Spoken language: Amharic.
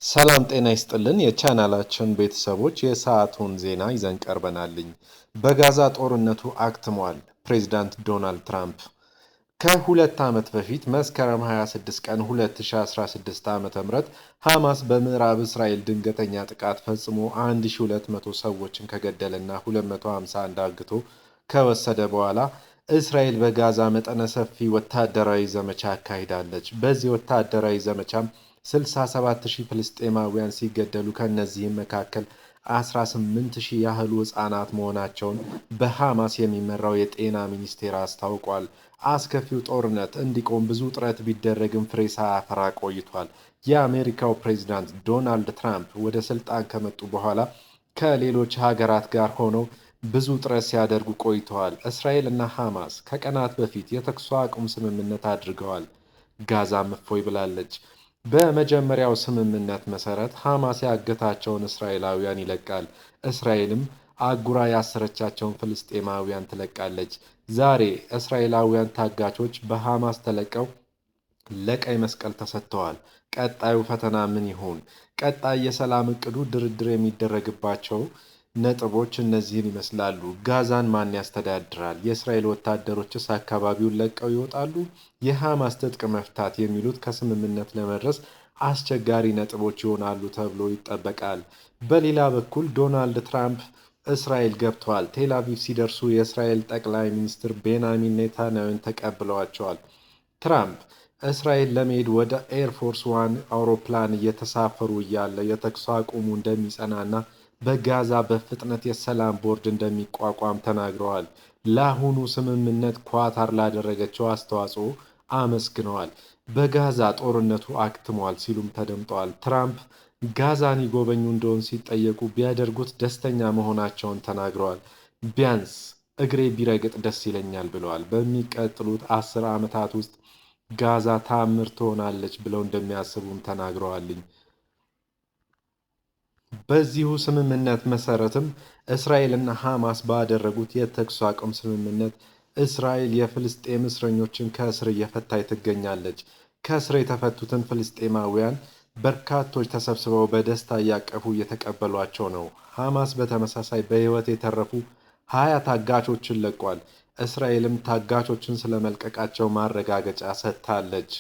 ሰላም ጤና ይስጥልን የቻናላችን ቤተሰቦች፣ የሰዓቱን ዜና ይዘን ቀርበናልኝ። በጋዛ ጦርነቱ አክትሟል። ፕሬዚዳንት ዶናልድ ትራምፕ ከ2 ዓመት በፊት መስከረም 26 ቀን 2016 ዓ.ም ሐማስ በምዕራብ እስራኤል ድንገተኛ ጥቃት ፈጽሞ 1200 ሰዎችን ከገደለና 251 አግቶ ከወሰደ በኋላ እስራኤል በጋዛ መጠነ ሰፊ ወታደራዊ ዘመቻ አካሂዳለች። በዚህ ወታደራዊ ዘመቻም 67,000 ፍልስጤማውያን ሲገደሉ ከእነዚህም መካከል 18,000 ያህሉ ሕፃናት መሆናቸውን በሐማስ የሚመራው የጤና ሚኒስቴር አስታውቋል። አስከፊው ጦርነት እንዲቆም ብዙ ጥረት ቢደረግም ፍሬ ሳያፈራ ቆይቷል። የአሜሪካው ፕሬዚዳንት ዶናልድ ትራምፕ ወደ ስልጣን ከመጡ በኋላ ከሌሎች ሀገራት ጋር ሆነው ብዙ ጥረት ሲያደርጉ ቆይተዋል። እስራኤል እና ሐማስ ከቀናት በፊት የተኩስ አቁም ስምምነት አድርገዋል። ጋዛም እፎይ ብላለች። በመጀመሪያው ስምምነት መሰረት ሐማስ ያገታቸውን እስራኤላውያን ይለቃል። እስራኤልም አጉራ ያሰረቻቸውን ፍልስጤማውያን ትለቃለች። ዛሬ እስራኤላውያን ታጋቾች በሐማስ ተለቀው ለቀይ መስቀል ተሰጥተዋል። ቀጣዩ ፈተና ምን ይሆን? ቀጣይ የሰላም እቅዱ ድርድር የሚደረግባቸው ነጥቦች እነዚህን ይመስላሉ። ጋዛን ማን ያስተዳድራል? የእስራኤል ወታደሮችስ አካባቢውን ለቀው ይወጣሉ? የሐማስ ትጥቅ መፍታት የሚሉት ከስምምነት ለመድረስ አስቸጋሪ ነጥቦች ይሆናሉ ተብሎ ይጠበቃል። በሌላ በኩል ዶናልድ ትራምፕ እስራኤል ገብተዋል። ቴል አቪቭ ሲደርሱ የእስራኤል ጠቅላይ ሚኒስትር ቤንያሚን ኔታንያሁን ተቀብለዋቸዋል። ትራምፕ እስራኤል ለመሄድ ወደ ኤርፎርስ ዋን አውሮፕላን እየተሳፈሩ እያለ የተኩስ አቁሙ እንደሚጸናና በጋዛ በፍጥነት የሰላም ቦርድ እንደሚቋቋም ተናግረዋል። ለአሁኑ ስምምነት ኳታር ላደረገችው አስተዋጽኦ አመስግነዋል። በጋዛ ጦርነቱ አክትሟል ሲሉም ተደምጠዋል። ትራምፕ ጋዛን ይጎበኙ እንደሆን ሲጠየቁ ቢያደርጉት ደስተኛ መሆናቸውን ተናግረዋል። ቢያንስ እግሬ ቢረግጥ ደስ ይለኛል ብለዋል። በሚቀጥሉት 10 ዓመታት ውስጥ ጋዛ ታምር ትሆናለች ብለው እንደሚያስቡም ተናግረዋልኝ። በዚሁ ስምምነት መሰረትም እስራኤልና ሐማስ ባደረጉት የተኩስ አቁም ስምምነት እስራኤል የፍልስጤም እስረኞችን ከእስር እየፈታች ትገኛለች። ከእስር የተፈቱትን ፍልስጤማውያን በርካቶች ተሰብስበው በደስታ እያቀፉ እየተቀበሏቸው ነው። ሐማስ በተመሳሳይ በሕይወት የተረፉ 20 ታጋቾችን ለቋል። እስራኤልም ታጋቾችን ስለመልቀቃቸው ማረጋገጫ ሰጥታለች።